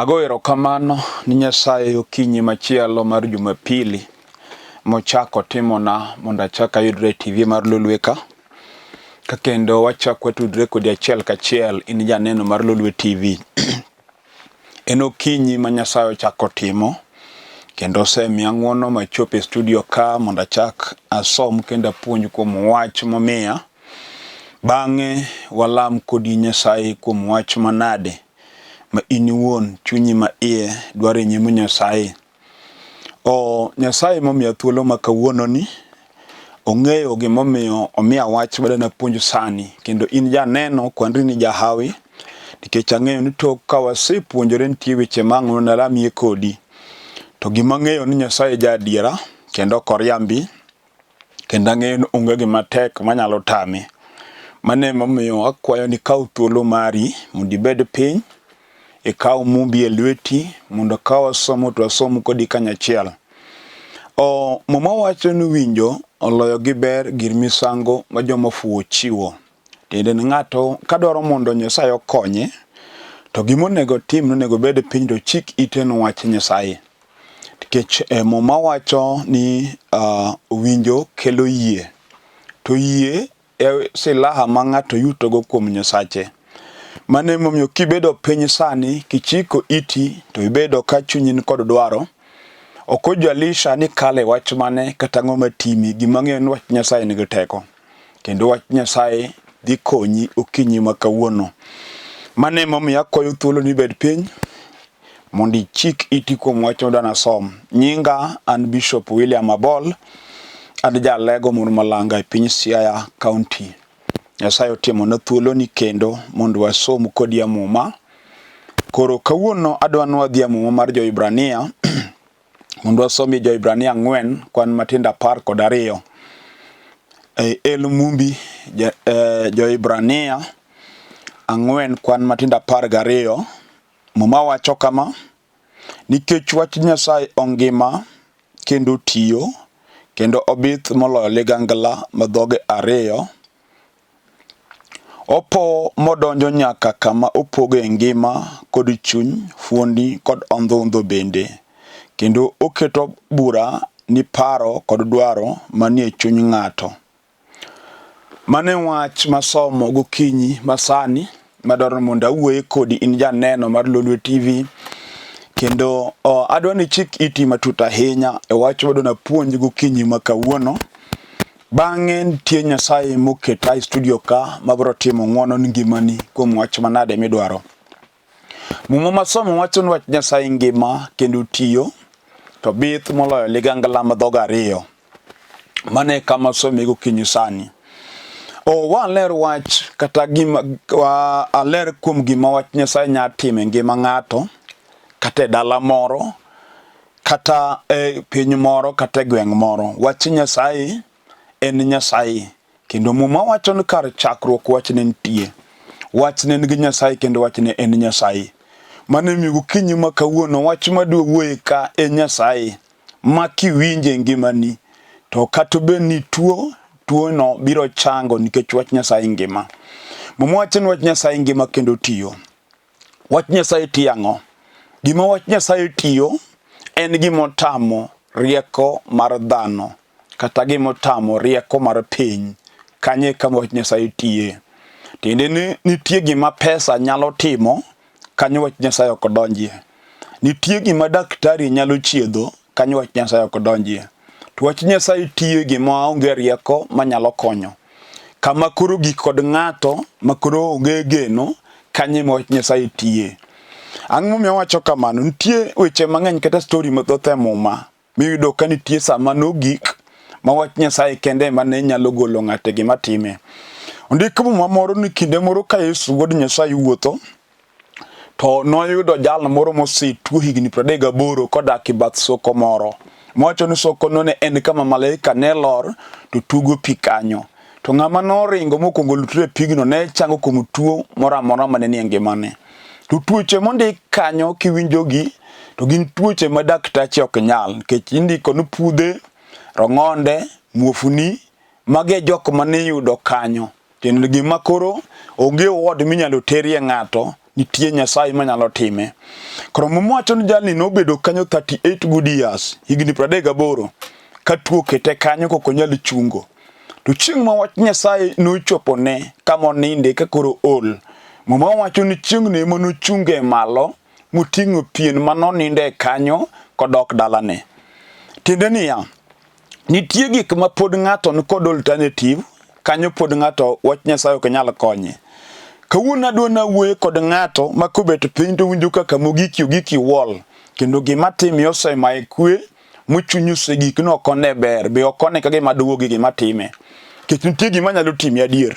Ago erokamano ni Nyasaye okinyi machielo mar Jumapili mochako timona mondo achak ayudre e TV mar Lolwe ka. Ka kendo wachak watudre kodi achiel kachiel in janeno mar Lolwe TV. En okinyi ma Nyasaye ochako timo kendo osemiya ng'wono machopo e studio ka mondo achak asom kendo apuonj kuom wach momiya. Bang'e walam kodi Nyasaye kuom wach manade ma in iwuon chunyi ma iye dwaro e nyim Nyasaye. O Nyasaye momiya thuolo ma kawuononi, ong'eyo gimomiyo omiya wach ma napuonj sani kendo in janeno kwanri ni jahawi nikech ang'eyo ni tok ka wasepuonjore nitie weche ma ang' nalamie kodi. To gima ang'eyo ni Nyasaye ja adiera kendo ok oriambi kendo ang'eyo ni onge gima tek manyalo tame. Mano emomiyo akwayo ni ikaw thuolo mari mondo ibed piny, ikaw mumbi e lweti mondo ka wasomo to wasom kodi kanyachiel. O, Muma wacho ni winjo oloyo gi ber gir misango ma joma ofuwo chiwo. Tiende ni ng'ato kadwaro mondo Nyasaye okonye, to gima onego otim onego obed piny to ochik ite ne wach Nyasaye. Nikech e Muma wacho ni winjo kelo yie, to yie e silaha ma ng'ato yutogo kuom Nyasache. Mano emomiyo kibedo piny sani kichiko iti to ibedo ka chunyi ni kod dwaro, ok ojalisha ni kale wach mane kata ang'o matimi, gima ang'eyo ni wach Nyasaye nigi teko. Kendo wach Nyasaye dhi konyi okinyi ma kawuono. Mano emomiyo akwayo thuolo ni ibed piny mondo ichik iti kuom wach madwa nasom. Nyinga an Bishop William Abol, an jalego moro malanga e piny Siaya County. Nyasaye otimona thuolo ni kendo mondo wasom kodi e Muma. Koro kawuono adwa ni wadhi e Muma mar Jo-Hibrania mondo wasomie Jo-Hibrania 4 kwan matindo 12. E El Mumbi Jo-Hibrania 4 kwan matindo 12 Muma wacho kama, Nikech wach Nyasaye ongima kendo tiyo, kendo obith moloyo ligangla ma dhoge ariyo, opo modonjo nyaka kama opoge ngima kod chuny, fuondi kod ondhundho bende, kendo oketo bura ni paro kod dwaro manie chuny ng'ato. Mano e wach masomo gokinyi masani madwaro ni mondo awuoye kodi in janeno mar Lolwe TV kendo adwa ni ichik iti matut ahinya e wach madwa napuonj gokinyi ma kawuono. Bang'e nitie Nyasaye moketa e studio ka mabiro timo ng'wono ni ngimani kuom wach manade midwaro. Muma masomo wacho ni wach Nyasaye ngima kendo tiyo to bith moloyo ligangla ma dhoge ariyo. Mano e kama some gokinyi sani. O waler wach kata gima wa, aler kuom gima wach Nyasaye nya timo e ngima ng'ato kata e dala moro kata e piny moro kata e gweng' moro. Wach Nyasaye en Nyasaye kendo Muma wacho ni kar chakruok wach ne nitie. Wach ne nigi Nyasaye kendo wach ne en Nyasaye. Mano emomiyo gokinyi ma kawuono wach madwa wuoye ka en Nyasaye. ma kiwinje e ngimani to kata obed ni tuo tuono biro chango nikech wach Nyasaye ngima. Muma wacho ni wach Nyasaye ngima kendo tiyo. Wach Nyasaye tiyo ang'o? Gima wach Nyasaye tiyo en gima otamo rieko mar dhano kata gima otamo rieko mar piny. Kanyo e kama wach Nyasaye tiye. Tiende ni nitie gima pesa nyalo timo kanyo wach Nyasaye ok donjie. Nitie gima daktari nyalo chiedho, kanyo wach Nyasaye ok donjie. To wach Nyasaye tiyo gima onge rieko manyalo konyo. Kama koro gik kod ng'ato ma koro onge geno, kanyo ema wach Nyasaye tiye. Ang'o momiyo awacho kamano? Nitie weche mang'eny kata stori mathoth e Muma miyudo ka nitie sama nogik ma wach Nyasaye kende ema ne nyalo golo ng'ato e gima time. Ondik muma moro ni kinde moro ka Yesu wuod Nyasaye wuotho, to noyudo jal moro mosetuo higni 38 kodak e bath soko moro. Mowacho ni sokono ne en kama malaika ne lor to tugo pi kanyo. To ng'ama noringo mokwongo lutre e pigno ne chango kuom tuo moro amora mane nie ngimane. To tuoche mondik kanyo kiwinjogi to gin tuoche ma daktache ok nyal nikech indiko ni pudhe, rong'onde, muofuni, magi e jok mane iyudo kanyo. Kendo gima koro onge ward minyalo terie ng'ato Nitie Nyasaye manyalo time. Koro Muma wacho ni jalni nobedo kanyo 38 good years, higni 38, ka tuo kete kanyo kok onyal chungo. To chieng' ma wach Nyasaye nochopone kama oninde ka koro ol, Muma wacho ni chieng'no ema nochunge malo moting'o pien ma noninde kanyo kodok dalane. Tiende niya, nitie gik ma pod ng'ato ni kod alternative, kanyo pod ng'ato wach Nyasaye ok nyal konye. Kawuono adwa nawuoye kod ng'ato ma kobet piny to winjo kaka mogiki ogiki wall kendo gima time osemaye kwe mochunyi osegik ni ok one ber be ok one ka gima duogi gima time. Nikech nitie gima nyalo timi adier.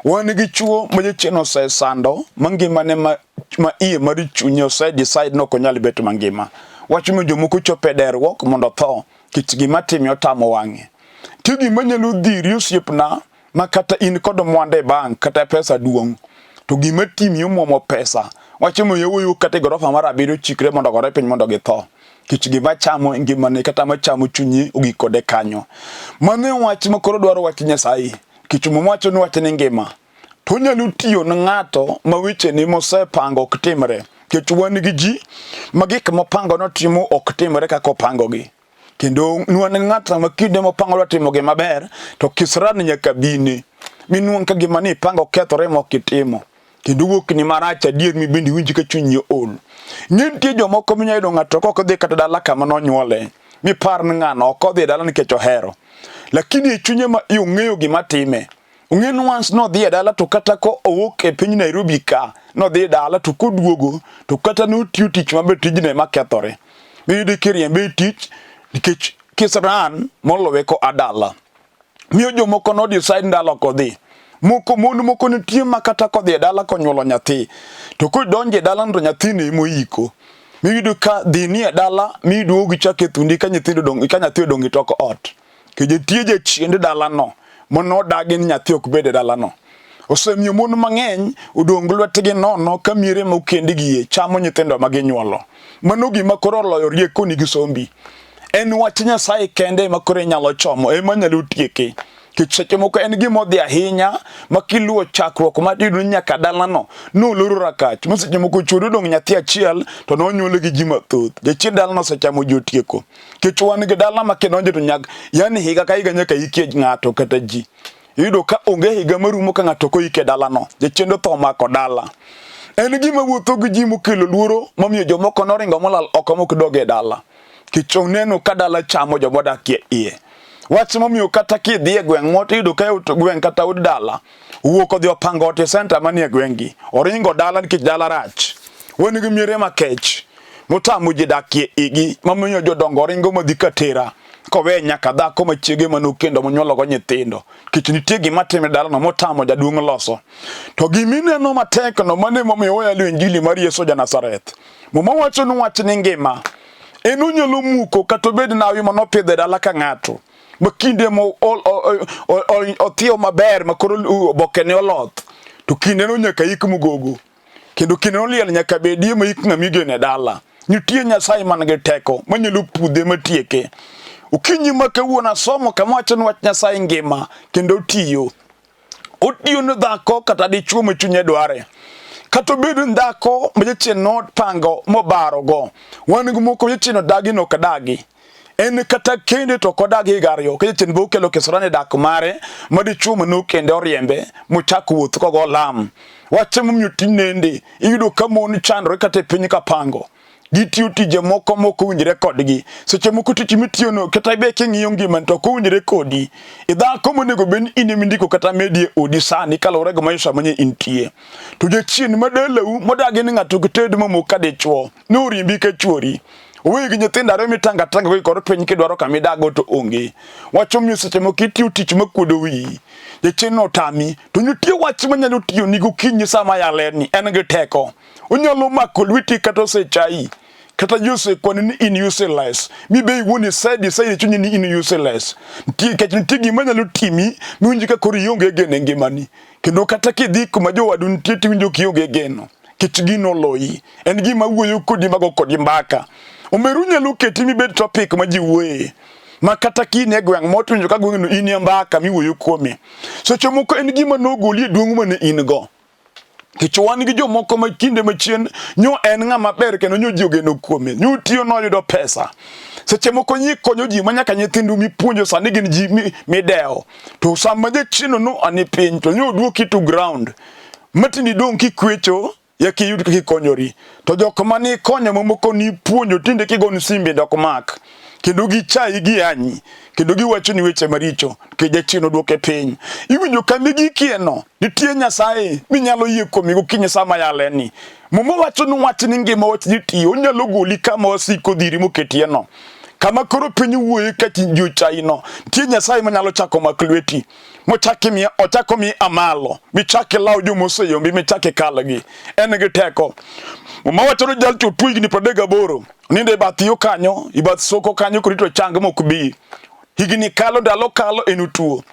Wan gi chuo ma jachien osesando ma ngimane ma, ma iye mar chunye ose decide ni ok onyal bet mangima. Wach mi jomoko chopo e derruok mondo otho nikech gima time otamo wang'e. Nitie gima nyalo dhiri osiepna ma kata in kod mwandu e bank kata pesa duong' to gima timi omuomo pesa wacho mi yawuoyi kata e gorofa mar abiriyo chikre mondo ogore piny mondo githo nikech gima chamo ngimane kata machamo chunyi ogik kode kanyo. Mano e wach ma koro dwaro wach Nyasaye nikech Muma wacho ni wach ni ngima to onyalo tiyo ne ng'ato ma wechene mosepango ok timre nikech wan gi ji ma gik mopango notimo ok timre kaka opangogi. Kendo nwan ng'ato ma kinde mopango dwa timo gima ber to kisran nyaka bine minwang' ka gima ni ipango kethore mok itimo kendo wuokni marach adier mi bende iwinj ka chunyi ol. Ng'e nitie jomoko minya yudo ng'ato kok odhi kata dala kama nonyuole mipar ni ng'ano ok odhi e dala nikech ohero, lakini e chunye ma iye ong'eyo gima time. Ong'e ni once nodhi e dala to kata ko owuok e piny Nairobi ka nodhi e dala to koduogo to kata notiyo tich maber tijno ema kethore. Miyudo kiriembe e tich nikech kisran molowe koa dala. Miyo jomoko no decide ndalo ok odhi. Moko mon moko nitie ma kata kodhi e dala konyuolo nyathi to kodonjo e dala to nyathino ema oyiko. Miyudo ka dhi ni e dala miduogo ichako e thundi ka nyithindo odong' ka nyathi odong' e tok ot. Nikech nitie jachiend dalano manodagi ni nyathi ok bed e dalano. Osemiyo mon mang'eny odong' lwetgi nono ka miere mokendgie chamo nyithindo ma ginyuolo. Mano gima koro oloyo riekoni gi sombi. En wach Nyasaye kende ema koro inyalo chomo, ema nyalo tieke. Nikech seche moko en gima odhi ahinya ma kiluwo chakruok mar iyudo ni nyaka dalano noloro rakach ma seche moko chuori odong' nyathi achiel to nonyuole gi ji mathoth. Jachien dalano osechamo ji otieko. Nikech wan gi dala ma kidonjo to nyak yani higa ka higa nyaka ikie ng'ato kata ji. Iyudo ka onge higa marumo ka ng'ato ok oike dalano. Jachien otho omako dala. En gima wuotho gi ji mokelo luoro momiyo jomoko noringo molal oko mok dog e dala. Nikech oneno ka dala chamo joma odak e iye. Wach momiyo kata kidhi e gweng' moro tiyudo ka ut gweng' kata od dala owuok odhi opango ot e senta manie gweng'gi. Oringo dala nikech dala rach. Wan gi miere makech motamo ji dakie igi mamiyo jodongo ringo madhi katera kowe nyaka dhako ma chiege mane okendo monyuologo nyithindo nikech nitie gima timre dalano motamo jaduong' loso. To gimineno matek no mano emomiyo wayalo injili mar Yesu ja Nazareth. Muma wacho ni wach ni ngima. En onyalo muko kata obed nawi manopidho e dala ka ng'ato ma kinde mo othiewo maber ma koro obokene oloth to kindeno nyaka ik mugogo kendo kindeno liel nyaka bedie ma ik ng'ama igeno e dala. Nitie Nyasaye man gi teko manyalo pudhe matieke. Okinyi ma kawuono asomo kama wacho ni wach Nyasaye ngima kendo tiyo. Otiyo ne dhako kata dichwo ma chunye dware. Kata obed ni dhako ma jachien nopango mobarogo, wan gi moko jachien odagi nok dagi. En kata kende to ok odagi higa ariyo, ka jachien be okelo kisra ne dak mare ma dichwo ma nokende oriembe mochako wuoth kogo lam. Wach emomiyo tinende iyudo ka mon chandore kata e piny kapango. Gitiyo tije moko mok owinjore kodgi. Seche moko tich mitiyono kata be king'iyo ngimani to ok owinjore kodi. Idhako monego bed ni in ema indiko kata medi e odi sani kaluwore gi maisha manye intie. To jachien ma dalau modagi ni ng'ato ok ted mamok ka dichuo norimbi ka chuori. Oweyi gi nyithindo ariyo mitanga tanga go kor piny kidwaro kama idago to onge. Wach omiyo seche moko itiyo tich makuodo wiyi. Jachien no otami to nitie wach manyalo tiyoni gokinyi sama yalerni en gi teko. Onyalo mako lweti kata osechayi kata ji osekwani ni in useless mi be iwuon isedi iseyie chunyi ni in useless. Nitie nikech nitie gima nyalo timi miwinj ka koro ionge geno e ngimani kendo kata kidhi kuma jowadu nitie tiwinjo kionge geno nikech gino oloyi. En gima wuoyo kodi mago kodi mbaka. Omeru nyalo keti mibed topic ma ji wuoye ma kata ka in e gweng' moro tiwinjo ka gweng'no in e mbaka miwuoyo kuome. Seche moko en gima nogoli e duong' mane in go. Nikech wan gi jomoko ma kinde machien nyo en ng'ama ber kendo nyo ji ogeno kuome, nyo tiyo noyudo pesa. Seche moko nyi konyo ji ma nyaka nyithindu mipuonjo sani gin ji midewo. To sama jachieno no ani piny to nyo oduoki to ground. Matindi dong' kikwecho yaka iyud kaka ikonyori. To jok mane ikonyo mamoko nipuonjo tinde kigoni simbe dok mak. Kendo gichayi giyanyi kendo giwachoni weche maricho nikech jachien odwoke piny. Iwinjo kama igikieno, nitie Nyasaye minyalo yie kuome gokinyi sama yaleni. Muma wacho ni wach ni ngima wach ni tiyo, onyalo goli kama wasiko dhiri moketieno. Kama koro piny wuoye ka ji ochayino, nitie Nyasaye manyalo chako mak lweti. Mochak imiye, ochak omiyi amalo, michak ilaw joma oseyombi, michak ikalgi. En gi teko. Muma wacho ni jal to tuo higni 38, nindo e bath yo kanyo, e bath soko kanyo korito chang mok bi. Higni kalo, ndalo kalo, en otuo.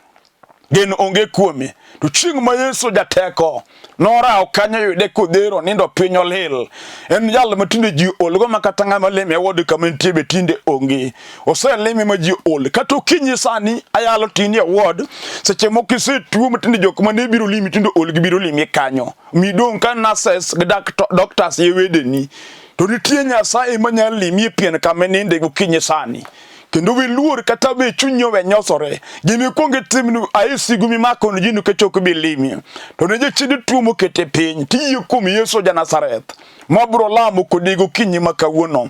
Geno onge kuome. To chieng' ma Yesu jateko norawo kanyo yude kodhero nindo piny olil. En jal ma tinde ji olgo ma kata ng'ama leme e wod kama entie be tinde onge. Oselime ma ji ol. Kata okinyi sani ayalo tini e ward, seche moko isetuo ma tinde jok mane biro limi tinde ol gibiro limi kanyo. Midong' ka nurses gi doctors ye wedeni. To nitie Nyasaye manyalo limi e pien kama ininde gokinyi sani. Kendo we luor kata be chunyi owe nyosore. Gima ikwongo itim ni ae sigu mimako ni ji nikech ok bi limi. To ne jachien tuo mokete piny, tiyie kuom Yesu ja Nazareth, mabiro lamo kodi gokinyi ma kawuono.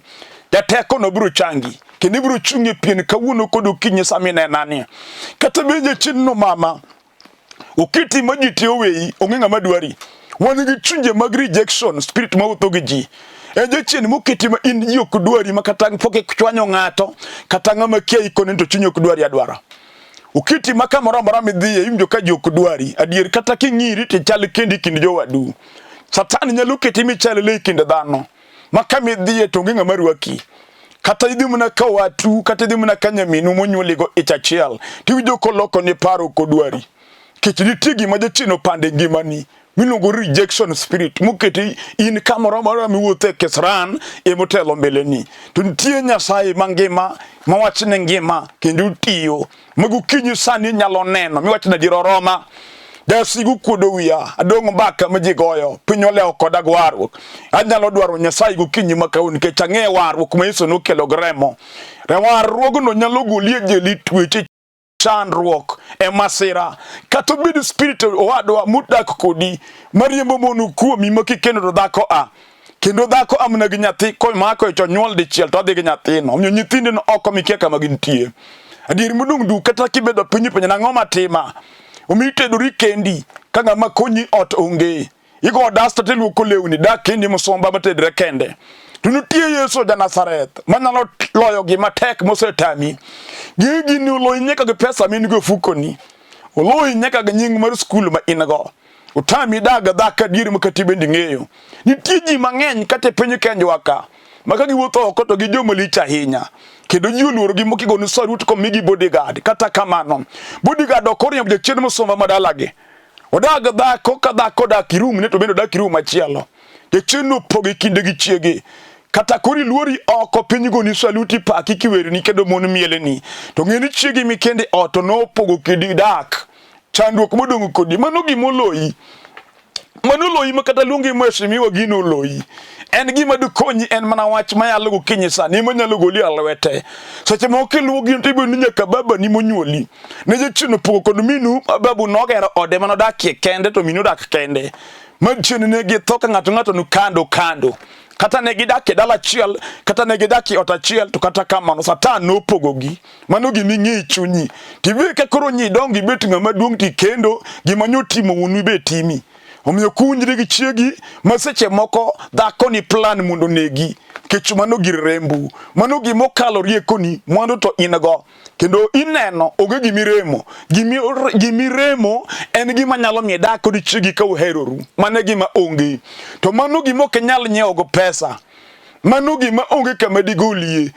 Jatekono biro changi, kendo ibiro chung' e pien kawuono kod okinyi sama inenani. Kata be jachien no mama, oketi ma ji te oweyi, onge ng'ama dwari. Wan gi chunje mag rejection spirit ma wuotho gi ji. En jachien moketi ma in ji ok dwari ma kata pok ichwanyo ng'ato, kata ng'ama kia ikone to chunyi ok dwari adwara. Oketi ma kamoro amora midhiye iwinjo ka ji ok dwari. Adier kata king'iri to ichal kendi kind jowadu. Satan nyalo keti michal le kind dhano. Ma kama idhiye to onge ng'ama rwaki. Kata idhi mana ka watu, kata idhi mana ka nyaminu monyuoligo ich achiel, tiwinjo koloko ni paro ok odwari. Nikech nitie gima jachien opando e ngimani miluongo rejection spirit moketi in kamoro amora miwuothe kisran emotelo mbeleni. To nitie Nyasaye mangima ma wachne ngima kendo tiyo ma gokinyi sani inyalo neno miwach ni adier oroma. Jasigu kuodo wiya, adong' mbaka ma ji goyo, piny olewo koda gi warruok. Anyalo dwaro Nyasaye gokinyi ma kawuono nikech ang'eyo warruok ma Yesu nokelo gi remo. Warruogno nyalo goli e jeli tueche chandruok e masira kata obed spirit owadwa modak kodi mariembo mon kuomi ma kikendo to dhako a kendo dhako amna gi nyathi komako to nyuol dichiel to odhi gi nyathino omiyo nyithinde no oko mikia kama gintie adier modong' du kata kibedo piny penjo nang'o matima omiyo itedori kendi ka ng'ama konyi ot onge Igo dasta tiluoko lewni, dak kendi musumba matedre kende. To nitie Yesu ja Nazareth manyalo loyo gima tek mosetami. Gi gini oloyi nyaka gi pesa ma in go e ofukoni. Oloyi nyaka gi nying mar skul ma in go. Otami dag dhako adieri ma kata ibende ing'eyo. Nitie ji mang'eny kata e piny Kenjwa ka ma ka giwuotho oko to gijoma lich ahinya kendo ji oluorogi mokigoni sarut komigi bodyguard. Kata kamano, bodyguard ok oriembo jachien mosomba ma dalagi. Odag dhako ka dhako odak e room ne to bende odak e room machielo. Jachien opogo e kinde gi chiege. Kata koro iluori oko piny goni saluti paki kiwerni kendo mon mieleni. To ng'e ni chiegi mikende ot to nopogo kidi dak. Chandruok modong' kodi mano gima oloyi. Mano oloyi ma kata luongi mheshimiwa gino oloyi. En gima dikonyi en mana wach mayalo gokinyi sani ema nyalo goli e lwete. Seche moko kiluwo gino to ibiro ni nyaka babani monyuoli. Ne jachien opogo kod minu babu nogero ode mane odakie kende to minu odak kende. Machien ne githo ka ng'ato ng'ato ni kando kando. Kata ne gidak e dala achiel, kata ne gidak e ot achiel, to kata kamano Satan nopogogi. Mano gima ing'e e chunyi. Tibe ka koro nyi idongo ibet ng'ama duong' tikendo, gima nyotimo wuonu be timi. Omiyo kuwinjri gi chiegi ma seche moko dhako ni plan mondo onegi, nikech mano gir rembu, mano gima okalo riekoni, mwandu to in go. Kendo ineno onge gimiremo. Gimiremo en gima nyalo miyo idag kod chiegi ka uheroru. Mano e gima onge. To mano gima ok inyal nyiewo go pesa. Mano gima onge kama digolie.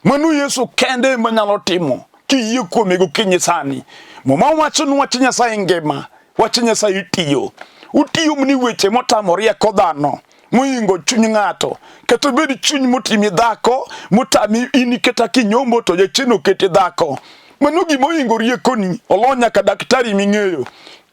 Mano Yesu kende ema nyalo timo kiyie kuome gokinyi sani. Muma wacho ni wach Nyasaye ngima, wach Nyasaye tiyo. Utiyo ni weche motamo rieko dhano mohingo chuny ng'ato. Kata obed chuny motimi dhako, motami in kata kinyombo to jachien oketi dhako. Mano gima ohingo riekoni, olo nyaka daktari ming'eyo.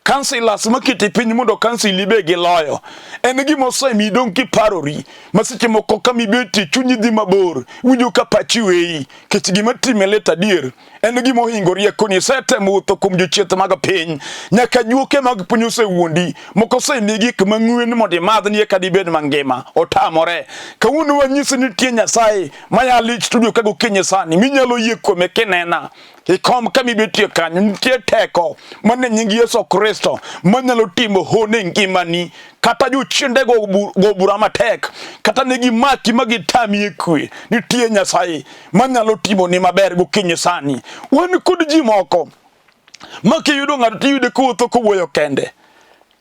Councillors makete piny mondo council be giloyo. En gima osemiyi dong' kiparori ma seche moko kama ibetie chunyi dhi mabor, iwinjo ka pachi weyi nikech gima time lit adier. En gima ohingo riekoni. Isetemo wuotho kuom jochieth mag piny, nyaka juoke mag piny osewuondi, moko osemiyi gik mang'wen mondo imadh ni eka dibed mangima. Otamore. Kawuono wanyisi ni nitie Nyasaye mayalo e studio ka gokinyi sani minyalo yie kuome kinena. Ikom kama ibetie kanyo nitie teko mane nying Yesu Kristo manyalo timo hono e ngimani kata jochiende go bura matek kata ne gimaki ma gitami e kwe nitie Nyasaye manyalo timoni maber gokinyi sani. Wan kod ji moko ma kiyudo ng'ato tiyude kowuotho kowuoyo kende.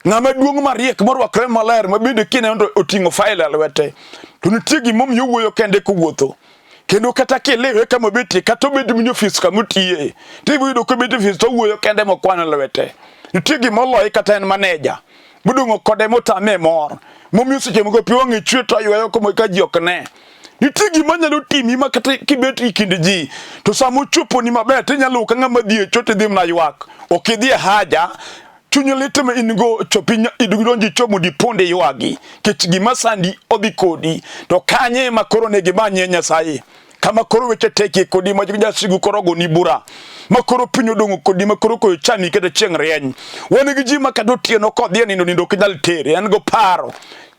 Ng'ama duong' mariek morwakore maler ma bende kineno to oting'o fail e lwete to nitie gimomiyo owuoyo kende kowuotho. Kendo kata kiliwe kama obetie kata obed mini ofis kama otiye to ibiro yudo kobet e ofis to owuoyo kende mokwano lwete. Nitie gima oloye kata en maneja modong'o kode motame e mor momiyo seche moko pi wang'e chwe to oyweyo kuma ka ji ok ne. Nitie gima nyalo timi ma kata kibet e kind ji to sama ochoponi maber to inyalo ka ng'ama dhi e cho to idhi mana ywak. Ok idhi e haja chuny lit ma in go chopi idonji cho mondo ipond iywagi nikech gima sandi odhi kodi to kanye ema koro ne gimanye Nyasaye kama koro weche tekie kodi ma jasigu koro ogoni bura ma koro piny odong' kodi ma koro koyo chami kata chieng' rieny. Wan gi ji ma kata otieno kodhi e nindo nindo ok nyal tere en go paro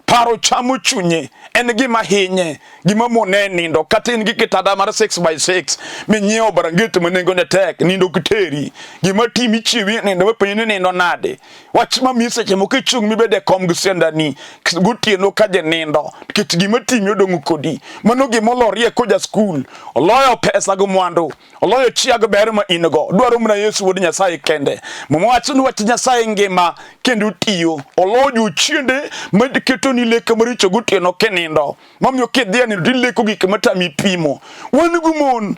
paro chamo chunye en gima hinye gima mone nindo kata in gi kitanda mar 6 by 6 minyiewo barangeti ma nengone tek nindo ok teri gima timi chiewi nindo mapenji ni nindo nade wach mamiyi seche moko ichung' mibed e kom gi siandani gotieno ka ji nindo nikech gima timi odong' kodi mano gima olorie koja skul oloyo pesa gi mwandu Oloyo chia gi ber ma in go. Dwaro mana Yesu wuod Nyasaye kende. Muma wacho ni wach Nyasaye ngima kendo tiyo. Oloyo jochiende ma ketoni lek maricho gotieno kinindo. Mamiyo kidhi e nindo tileko gik matami pimo. Wan gi mon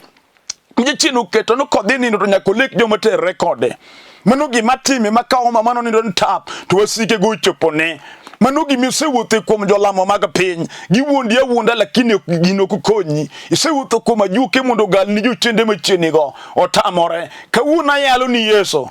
jachien oketo ni kodhi nindo to nyaka olek joma terre kode. Mano gima time ma ka oma mano nindo ni tap to wasike go ochopone. Mano gima isewuothe kuom jolamo mag piny. Giwuondi awuonda lakini gino ok konyi. Isewuotho kuom ajuoke mondo ogalni jochiende machiegnigo. Otamore. Kawuono ayalo ni Yesu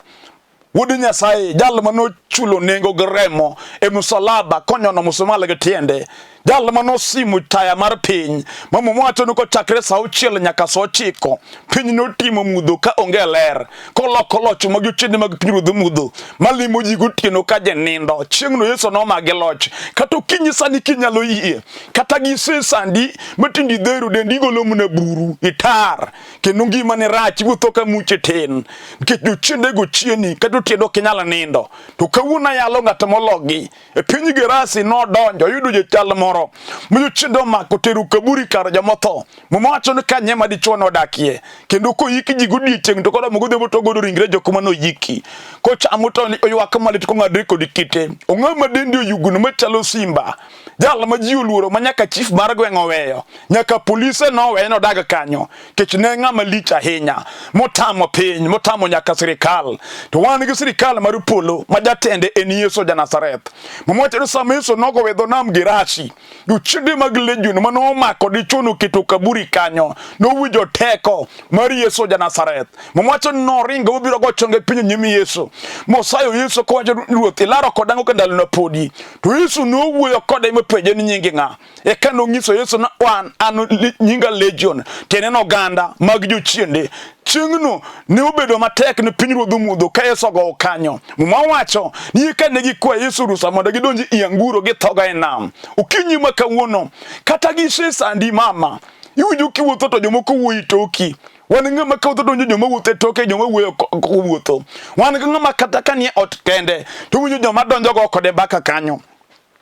Wuod Nyasaye, jal ma nochulo nengo gi remo e musalaba konyono musumali gi tiende, jal ma nosimo taya mar piny, ma Muma wacho ni kochakre sa auchiel nyaka sa ochiko, piny notimo mudho ka onge ler, koloko loch mag jochiende mag pinyruodh mudho, malimo ji gotieno ka ji nindo. Chieng'no Yesu nomagi loch. Kata okinyi sani kinyalo yie, kata gisesandi matindi dhero dendi golo mana buru, itar, kendo ngimani rach, iwuotho ka muche tin, nikech jochiendego chieni, kata otieno ok inyal nindo. To kawuono ayalo ng'at mologi. E piny Gerasi nodonjo, oyudo jachal moro ma jochiende omako tero kaburi kar jomotho. Muma wacho ni kanye ma dichwo nodakie, kendo koyiki ji godiechieng' to koromo godhiambo to ogolo ringre jok mane oyiki. Kochamo to oywak malit kong'adre kod kite. Ong'ama ma dende oyugno machalo simba, jal ma ji oluoro ma nyaka chief mar gweng' oweyo, nyaka polise noweye nodag kanyo, nikech ne ng'ama lich ahinya, motamo piny, motamo nyaka sirikal. To wan gi sirikal mar polo ma jatende en Yesu ja Nazareth. Muma wacho ni sama Yesu nogowe dho nam Gerasi, jochiende mag legion mane omako dichwo noketo kaburi kanyo, nowinjo teko mar Yesu ja Nazareth. Muma wacho ni noringo mobiro go chonge piny e nyim Yesu, mosayo Yesu kowacho ni Ruoth, ilaro koda ang'o ka ndalona podi? To Yesu nowuoyo kode mopenje ni nyingi ng'a? Eka nonyiso Yesu ni wan an nyinga Legion, tiende en oganda mag jochiende. Chieng'no ne obedo matek ne pinyruodh mudho ka Yesu ogowo kanyo. Muma wacho ni eka ne gikwa Yesu rusa mondo gidonj i anguro githoga e nam. Okinyi ma kawuono, kata gisesandi mama, iwinjo kiwuotho to jomoko wuoyi toki. Wan gi ng'ama kawuotho to winjo joma wuotho e toke, joma wuoyo kowuotho. Wan gi ng'ama kata ka nie ot kende to winjo joma donjogo kode baka kanyo.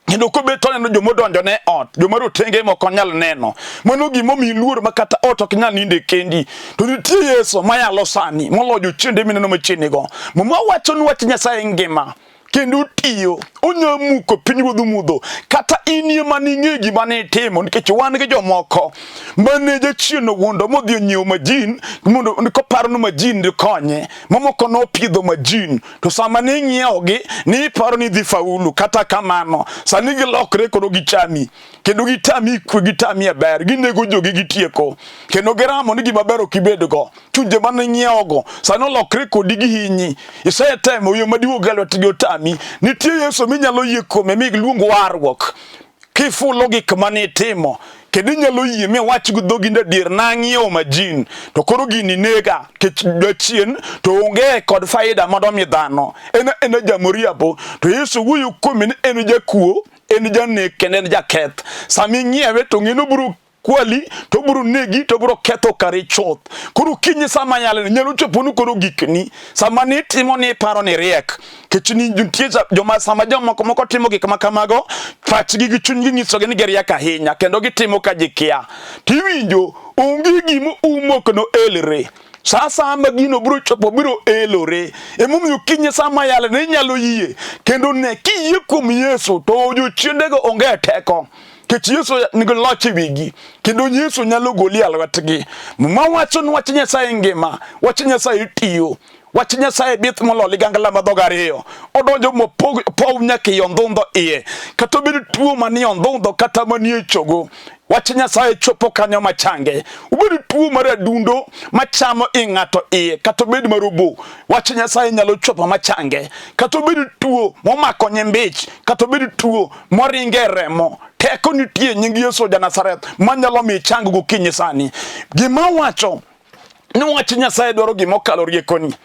Kendo kobet to oneno joma odonjone e ot, joma rotenge moko nyal neno. Mano gima omiyi luor ma kata ot ok nyal ninde kendi. To nitie Yesu mayalo sani moloyo jochiende mineno machiegni go. Muma wacho ni wach Nyasaye ngima kendo otiyo, onya muko pinyruodh mudho. Kata in ema ning'e gima ne itimo nikech wan gi jomoko mane jachien owuondo modhi onyiewo majin mondo koparo ni majin dikonye. Mamoko nopidho majin To sama ne ing'iewogi, ne iparo ni idhi faulu. Kata kamano, sani gilokre koro gichami. Kendo gitami kwe, gitami e ber, ginego jogi gitieko. Kendo giramo ni gima ber ok ibedgo. Chunje mane ing'iewogo sani olokre kodi gihinyi. Isetemo yo madiwuog e lwetgi otami. Nitie Yesu minyalo yie kuome mi iluong warruok. Kifulo gik mane itimo kendo inyalo yie miwach gi dhogi ni adier nang'iewo majin to koro gini nega kech jachien to onge kod faida mondo mi dhano en en jamoriambo to Yesu wuoyo kuome ni en jakuo en janek kendo en jaketh sama ing'iewe to ng'e ni obiro kwali to obiro negi to obiro ketho kari chuth koro kinyi sama yaleni nyalo choponi koro gikni sama nitimo ni iparo ni riek kech ni nitie joma sama jomoko moko timo gik ma kamago pachgi gi chunygi nyisogi ni giriek ahinya kendo gitimo ka ji kia tiwinjo onge gima umo ok noelre sa asaya ma gino biro chopo biro elore emomiyo kinyi sama yale ne inyalo yie kendo ne kiyie kuom Yesu to jochiendego onge teko kech Yesu nigi loch e wigi kendo Yesu nyalo goli e lwetgi Muma wacho ni wach Nyasaye ngima wach Nyasaye tiyo Wach Nyasaye bith molo ligangla ma dhoge ariyo. Odonjo mopog pow nyaka ei ondhundho iye. Kata obed tuo manie ondhundho kata manie chogo. Wach Nyasaye chopo kanyo machange. Obed tuo mar adundo machamo i ng'ato iye kata obed mar obo. Wach Nyasaye nyalo chopo machange. Kata obed tuo momako nyimbich kata obed tuo moringe e remo. Teko nitie e nying Yesu ja Nazareth manyalo miyo ichang gokinyi sani. Gima awacho ni wach Nyasaye dwaro gima okalo riekoni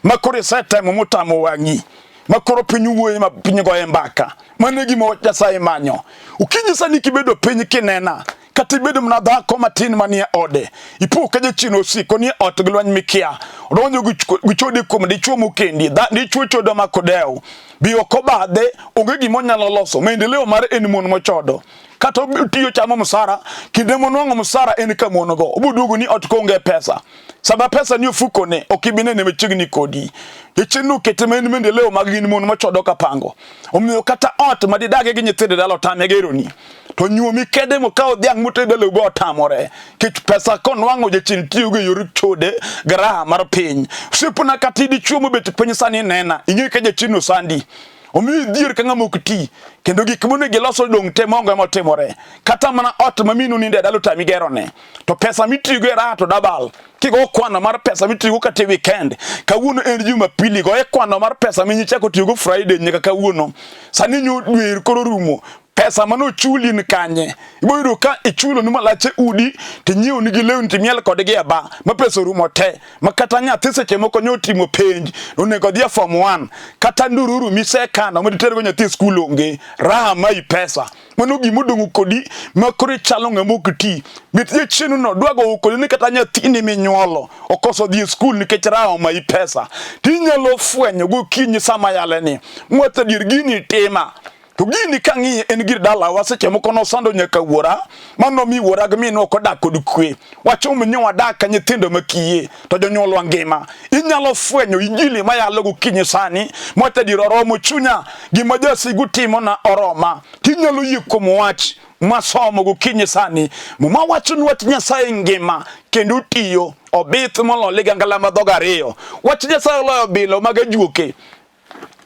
ma koro isetemo motamo wang'i ma koro piny wuoye ma piny goye mbaka. Mano e gima wach Nyasaye manyo. Okinyi sani kibedo piny kinena kata ibedo mana dhako matin manie ode ipo ka jachien osiko nie ot gi lweny mikia odonjo gi chode kuom dichwo mokendi dichwo chodo ma ok odew bi oko badhe onge gima onyalo loso maendeleo mare en mon mochodo kata otiyo chamo msara kinde monwang'o msara en ka mon go oboduogo ni ot koonge pesa sama pesa ni ofukone ok ibi nene machiegni kodi jachien okete ma en maendeleo mag gin mon mochodo kapango omiyo kata ot ma didage gi nyithindo dala otame geroni to nyuomi kede mokawo dhiang' motedo lewgo otamore kech pesa konwang'o jachien tiyogo e yor chode gi raha mar piny osiepna kata idichuo mobet piny sani nena ing'e ka jachien osandi omiyo idhier ka ng'ama ok ti kendo gik monego ilos odong' te maonge motimore kata mana ot ma minu ninde e dala otami gerone to pesa mitiyogo e raha to dabal kigo kwano mar pesa mitiyogo kata e weekend kawuono en jumapili go e kwano mar pesa minyichako tiyogo Friday nyaka kawuono sani nyo dwe koro rumo pesa mane ochuli ni kanye ibo yudo ka ichulo ni malache udi tinyiewo nigi lewni timiel kodgi e ba ma pesa orumo te ma kata nyathi seche moko nyo otimo penj onego odhi e form 1 kata ndururu misekano ma ditergo nyathi e skul onge raha mayi pesa mano gima odong' kodi ma koro ichalo ng'ama ok ti mit jachieno no dwa gowo kodi ni kata nyathini minyuolo okoso dhi e skul nikech raha omayi pesa tinyalo fwenyo gokinyi sama yale ni mwach adier gini tima To gini kang'iye en gir dalawa seche moko nosando nyaka wuora mano mi wuora gi minwa ok odak kod kwe. Wachomo ni wadak ka nyithindo ma kiye to jonyuolwa ngima. Inyalo fwenyo injili mayalo gokinyi sani mwacho adier oromo chunya gima jasigu timona oroma. Tinyalo yie kuom wach masomo gokinyi sani. Muma wacho ni wach Nyasaye ngima kendo tiyo obith molo ligangla ma dhoge ariyo. Wach Nyasaye oloyo bilo mag ajuoke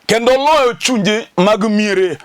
kendo loyo chunje mag miere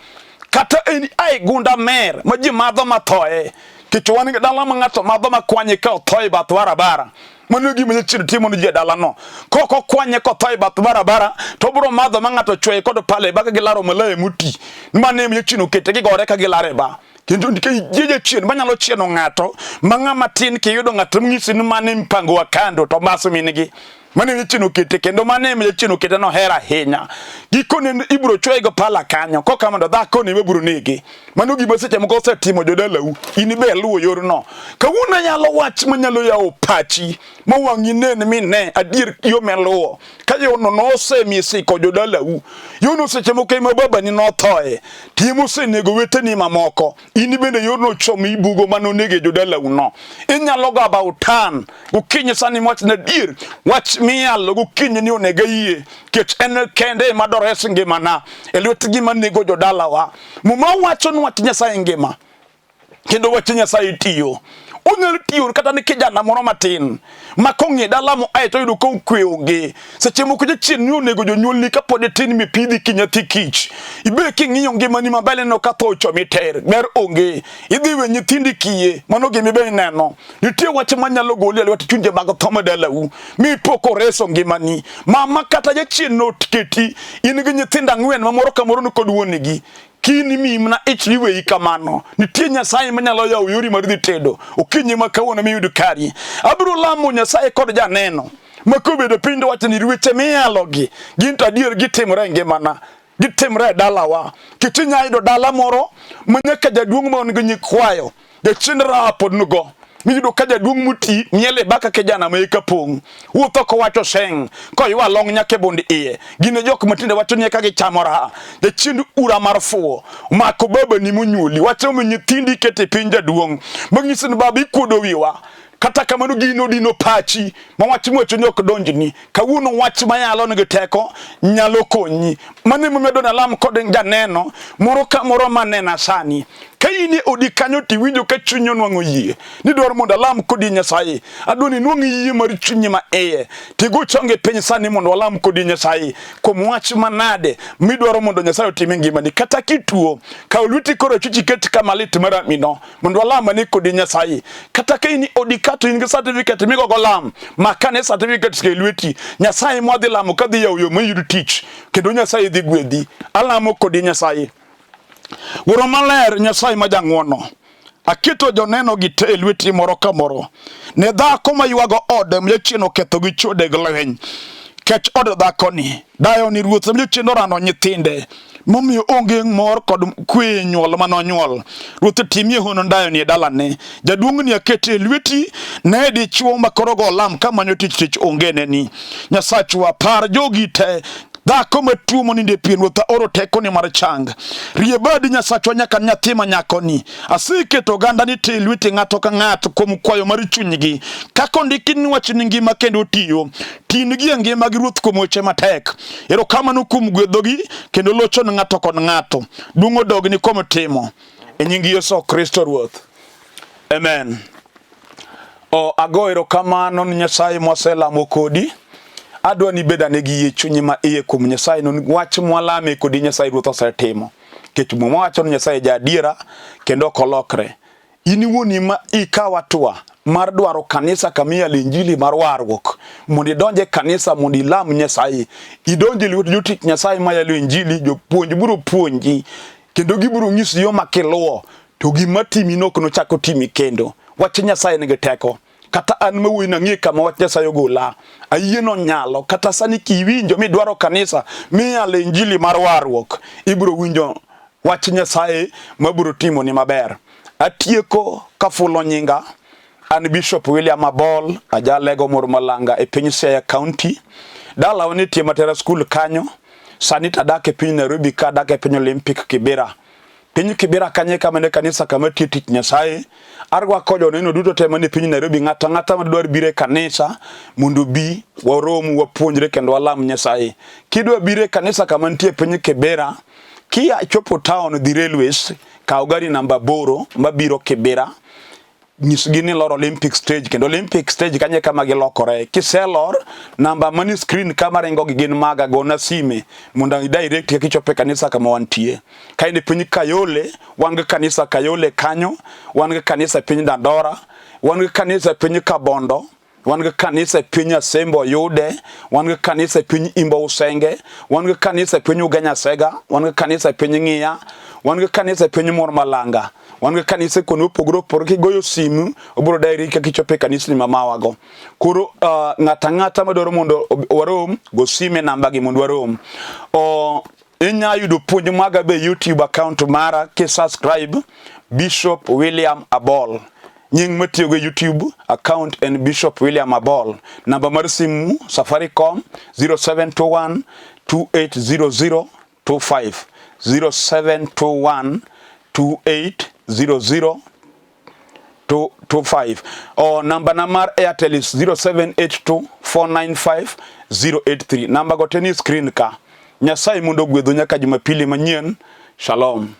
kata en ai gunda mer ma ji madho mathoe kech wan gi dala ma ng'ato madho makwanye ka otho e bath barabara mano e gima jachien timo ne ji e dalano kok okwanye kotho e bath barabara to obiro madho ma ng'ato chweye kod pala e ba ka gilaro malaya moti mano ema jachien okete gigore ka gilaro e ba kendo nitie jachien manyalo chieno ng'ato ma ng'ama tin kiyudo ng'ato monyisi ni mano e mpango wa kando to mbaso min gi mano e jachien okete kendo mano ema jachien okete nohero ahinya gikone ibiro chwoye go pala kanyo koka mondo dhako ni ibiro nege mano gima seche moko osetimo jodalau in be luwo yorno kawuono anyalo wach manyalo yawo pachi ma wang'i nen mi ne adier yo miluwo ka yono nosemi siko jodalau yono seche moko ema babani nothoe to ema osenego weteni mamoko in bende yorno chomi ibugo mane onege jodalau no inyalo go about turn gokinyi sani wach na adier wach miyalo gokinyi ni onego ayie kech en kende ema dores ngimana e lwet gima nego jodalawa muma wacho ni wach Nyasaye ngima kendo wach Nyasaye tiyo. Onyalo tiyo kata ne kijana moro matin ma kong'iyo dala moaye to oyudo ka okwe onge. Seche moko jachien ni onego jonyuolni kapod itin mipidhi ki nyathi kich. Ibe king'iyo ngimani maber ineno ka tho ochomi ter, ber onge. Idhi we nyithindi kiye, mano gima ibe ineno. Nitie wach manyalo goli e lwet chunje mag tho madalau mi pok oreso ngimani. Mama kata jachien noketi, in gi nyithindo ang'wen ma moro ka moro ni kod wuonegi. Kini miyi mana ich liweyi kamano. Nitie Nyasaye manyalo yawo yori mar dhi tedo okinyi ma kawuono miyud kari. Abiro lamo Nyasaye kod janeno ma kobedo piny to wacho ni weche miyalogi gin to adier gitimore e ngimana gitimre e dalawa. Kech inya yudo dala moro ma nyaka jaduong' ma on gi nyikwayo jachien raha pod nigo miyudo ka jaduong' moti miel e baka kijana ma eka pong' wuotho kowacho seng koywa long nyaka e bund iye gin e jok matinde wacho ni eka gichamo raha jachiend ura mar fuwo mako babani monyuoli wacho mi nyithindi kete piny jaduong' mang'isi ni baba ikuodo wiwa kata kamano gino dino pachi ma wach miwacho ni ok donjni kawuono wach mayalo nigi teko nyalo konyi mano emomiyo adwa nalam kod janeno moro ka moro manena sani ka in e odi kanyo tiwinjo ka chunyi onwang'o yie ni dwaro mondo alam kodi Nyasaye adwa ni inwang' yie mar chunyi ma iye tigo chonge piny sani mondo walam kodi Nyasaye kuom wach manade midwaro mondo Nyasaye otim e ngimani kata kituo kaw lweti koro achwich iket kama lit maramino mondo walam ane kodi Nyasaye. Kata ka in odi ka to in gi certificate migogo lam, makane certificates ke lweti. Nyasaye mwadhi lamo kadhi yawo yo mayud tich, kendo Nyasaye dhi gwedhi. Alamo kodi Nyasaye. Wuoro maler, Nyasaye ma jang'wono, aketo joneno gi te e lweti moro ka moro. Ne dhako ma ywago ode ma jachien oketho gi chode gi lweny. Kech od dhakoni, dayo ni ruoth ma jachien orano nyithinde. momiyo onge mor kod kwe e nyuol mane onyuol. Ruoth timie hono ndayoni e dalane. Jaduong'ni akete e lweti, ne dichwo ma koro go lam kamanyo tich tich onge ne ni. Nyasachwa par jogi te dhako matuo monindo e pien ruoth aoro tekoni mar chang. Rie badi Nyasachwa nyaka nyathi ma nyakoni. Aseketo ogandani te e lweti ng'ato ka ng'ato kuom kwayo mar chunygi. Kaka ondiki ni wachni ngima kendo otiyo. Tin-gi e ngimagi Ruoth kuom weche matek. Erokamano kuom gwedhogi kendo locho ne ng'ato kod ng'ato. Duong' odogni kuom timo. E nying Yesu Kristo Ruoth. Amen. O, ago erokamano ni Nyasaye mwaselamo kodi. Adwa ni ibed ane gi yie chunyi ma iye kuom Nyasaye no wach mwalame kodi Nyasaye Ruoth osetimo. Nikech Muma wacho ni Nyasaye ja adiera kendo ok olokre. In iwuon ema ikaw hatua mar dwaro kanisa kama iyalo injili mar warruok mondo idonj e kanisa mondo ilam Nyasaye. Idonj e lwet jotich Nyasaye mayalo injili, jopuonj biro puonji kendo gibiro nyisi yo ma kiluwo to gima timi no ok nochak otimi kendo. Wach Nyasaye nigi teko. Kata an ma wuoyi nang'e kama wach Nyasaye ogola. Ayie nonyalo. Kata sani kiwinjo midwaro kanisa miyalo injili mar warruok, ibiro winjo wach Nyasaye mabiro timoni maber. Atieko kafulo nyinga. An Bishop William Abol, ajalego mor Malanga e piny Siaya County. Dalawa nitie Matera School kanyo. Sani to adak e piny Nairobi ka adak e piny Olympic Kibera. Piny Kibera kanye kama ne kanisa kama tiyo tich Nyasaye. Arwako joneno duto te manie piny Nairobi, ng'ato ang'ata madwar biro e kanisa mondo obi warom wapuonjre kendo walam Nyasaye. Kidwa biro e kanisa kama nitie piny Kibera, kia chopo town dhi railways, kaw gari namba 8 mabiro Kibera. Nyisgi ni lor Olympic stage kendo Olympic stage kanye kama gilokore. Kiselor namba mani screen kama ringo gi gin maga gona sime mondo i direct kaka ichopo e kanisa kama wantie. Ka in e piny Kayole, wan gi kanisa Kayole kanyo, wan gi kanisa e piny Dandora, wan gi kanisa e piny Kabondo, wan gi kanisa e piny Asembo Oyude, wan gi kanisa e piny Imbo Usenge, wan gi kanisa e piny Ugenya Sega, wan gi kanisa e piny Ng'iya, wan gi kanisa e piny Mor Malanga, wan gi kanise kuonde mopogore opogore. Kigoyo simu obiro dairi kaka ichopo e kanisni ma mawago. Koro uh, ng'ato ang'ata madwaro mondo warom, go simu e namba gi mondo warom. Uh, Inya yudo puonj maga be YouTube account mara ki subscribe Bishop William Abol. Nying matiyogo e YouTube account en Bishop William Abol. Namba mar simu Safaricom 0721 2800 25 0721 2800 25. O namba na mar Airtel is 0782 495 083. Namba go te ni screen ka. Nyasaye mondo ogwedhu nyaka Jumapili manyien. Shalom.